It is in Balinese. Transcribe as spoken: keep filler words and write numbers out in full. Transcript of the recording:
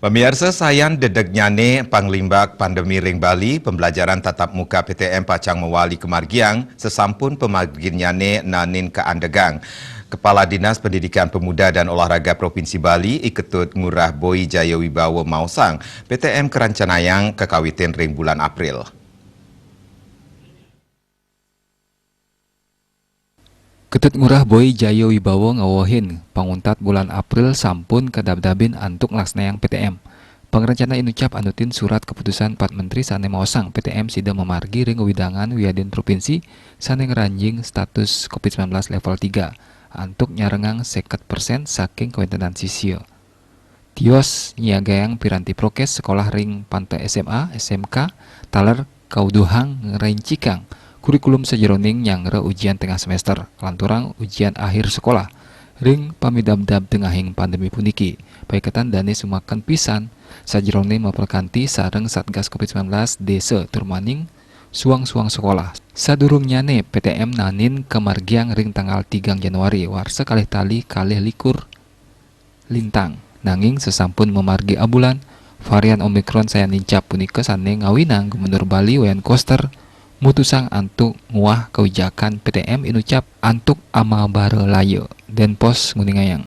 Pamiarsa sayan, dedegnyane panglimbak pandemi ring Bali, pembelajaran tatap muka P T M pacang mawali kamargiang, sasampun pamarginnyane naenin kaandegang. Kepala Dinas Pendidikan Pemuda dan Olahraga Provinsi Bali, I Ketut Ngurah Boy Jaya Wibawa maosang, P T M karencanayang kakawitin ring bulan April. Ketut Ngurah Boy Jaya Wibawa ngawehin, panguntat bulan April sampun kadabdabin antuk nglaksanayang P T M. Pangrencana inucap anutin surat keputusan Pat Menteri sane maosang P T M sida mamargi ring wewidangan wiadin provinsi sane ngranjing status covid sembilan belas level tiga, antuk nyarengang seket persen saking kawentenan sisia. Tios nyiagayang piranti prokes sekolah ring panta S M A, S M K, taler kauduhang ngrencikang kurikulum sajeroning nyanggra ujian tengah semester, lanturang ujian akhir sekolah ring pamidabdab tengahing pandemi puniki. Paiketan dane sumaken pisan sajeroning maprakanti sareng Satgas covid sembilan belas desa tur maning suang-suang sekolah. Sadurungnyane P T M naenin kamargiang ring tanggal tigang Januari, warsa kalih tali kalih likur lintang. Nanging sasampun mamargi abulan, varian Omicron sayan nincap punika sane ngawinang Gubernur Bali Wayan Koster mutusang antuk nguah kawijakan P T M inucap antuk amabara laya. Denpos nguningayang.